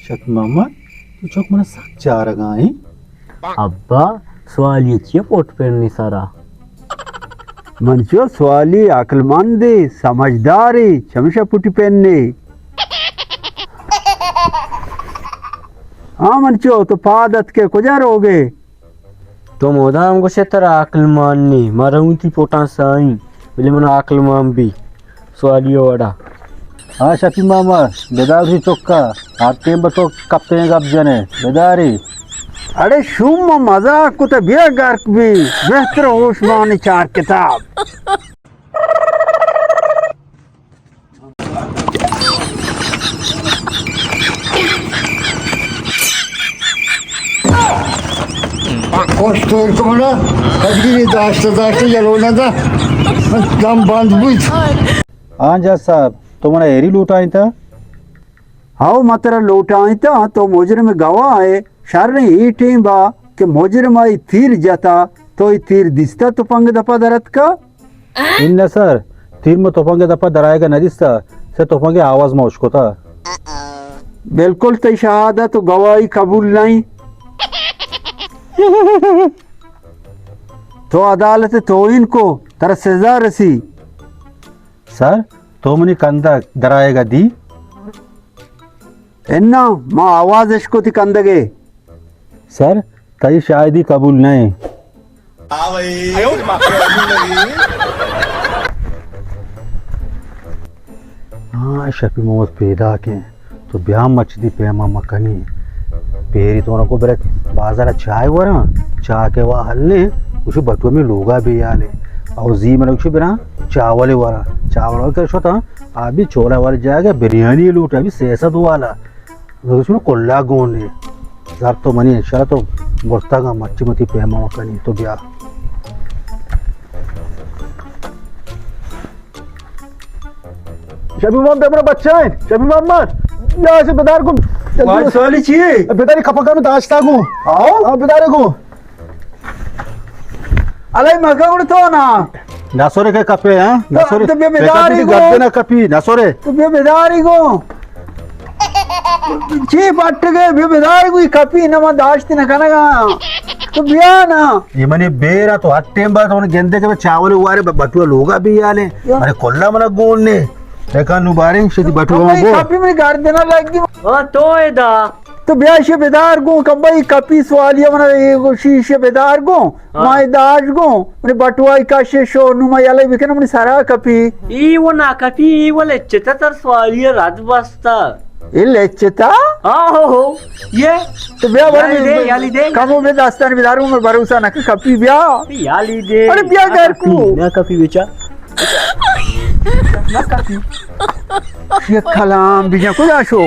شپی ماما، تو چک منا سک چارگا ایں۔ ابا، سوالی چیے پوٹ پرنی سرا؟ من چو سوالی عقلمندے، سمجھدارے، چمشا پٹی پہنے۔ ہاں من چو، تو پاد اتکے کجا روگے؟ تو مدام گوشے ترا عقلمان نی، ما رہوں تی پوٹاں سائیں، بلے من عقلمان بی۔ سوالی وڑا۔ ہاں شپی ماما، بدار سی چکا، ہر ٹیم بہ تو کپتیں گپ جنے، بداری۔ اڑے شوم مزاق کتا، بیا گرک بی، بہتر ہوش مانی چار کتاب۔ کوش تو کمنا، کدی داشت داشت یلو نہ دا، دم بند بوت۔ ہاں جج صاحب، تو منا ایری لوٹائیں تا؟ ہاؤ، ما ترا لوٹائیں تا، تو مجرم گواہ ہے، شر اے ٹیم با کہ مجرم آئی تیر جتا، تو ای تیر دیستا تپنگ دپا درتکا؟ انہ سر، تیر ما تپنگ دپا درائیگا ندیستا، سے تپنگ آواز ما اشکتا۔ بالکل تئی شہادت و گواہی قبول نہیں۔ تو عدالت توہین کو، ترا سزا رسی۔ سر، تو منی کندگ درائیگا دی؟ اناں، ما آواز اشکتی کندگے۔ سر، تئی شاہدی قبول نہ ایں۔ ہاں، شپی محمد پیداک ایں۔ تو بیا مچ دی پیما مکنی۔ پیری تو نکو برے بازار چائے وراں، چا کے وا حل نے، کچھ بٹو میں لوگا بھی یالے۔ او زی من کچھ برا چاول وراں، چاول ور کر شتا، ابھی چھولا والی جگہ بریانی لوٹ، ابھی سیسد والا۔ تو کلا گون نے۔ زر تو منی انشاءاللہ تو برتگا مچی متی پیما مکنی، تو بیا۔ شبی محمد، ہمرا بچہ ہیں۔ شبی محمد، یا اسے بدار کو۔ واہ، سوالی چی ہے؟ بداری کپکا میں داشتا کو۔ آؤ۔ ہاں، بدارے کو۔ علی مکہ گڑ تو نا۔ نسورے کے کپے، ہاں؟ تو، نسورے۔ تو بے بداری کو۔ گردے نہ کپی، نسورے۔ تو بے بداری کو۔ چی پٹ گئے، بے بدار گوئی کپی، نہ من داشت نہ کنگا۔ تو بیا نا۔ یہ منی بیرا تو ہر ٹیم با تو گندے کے چاول وارے ب-، بٹوا لوگا بھی یالے۔ یا۔ ارے کلا منا گون نے۔ دیکھا نو بارے شدی بٹوا تو بھائی گون۔ کپی منی گردنا لگی۔ ہاں، تو ادا۔ تو بیا شی بدار گون، کبئی کپی سوالی منا یہ گو شی، شی بدار گون۔ ہاں۔ ما داش گون، منی بٹوائی کشے شو، نو ما یلے بکن منی سرا کپی۔ ای و نا کپی، ای و لچتا تر سوالی رد بستا۔ اے لچتا؟ آہو ہو، یہ۔ تو بیا بر یالی دے، یالی دے۔ کمو بے داستان بداروں میں بھروسہ نہ کہ کپی بیا۔ یالی دے۔ ارے بیا گھر کو۔ نہ کپی بیچا۔ نہ کپی۔ یہ کلام بیا کجا شو؟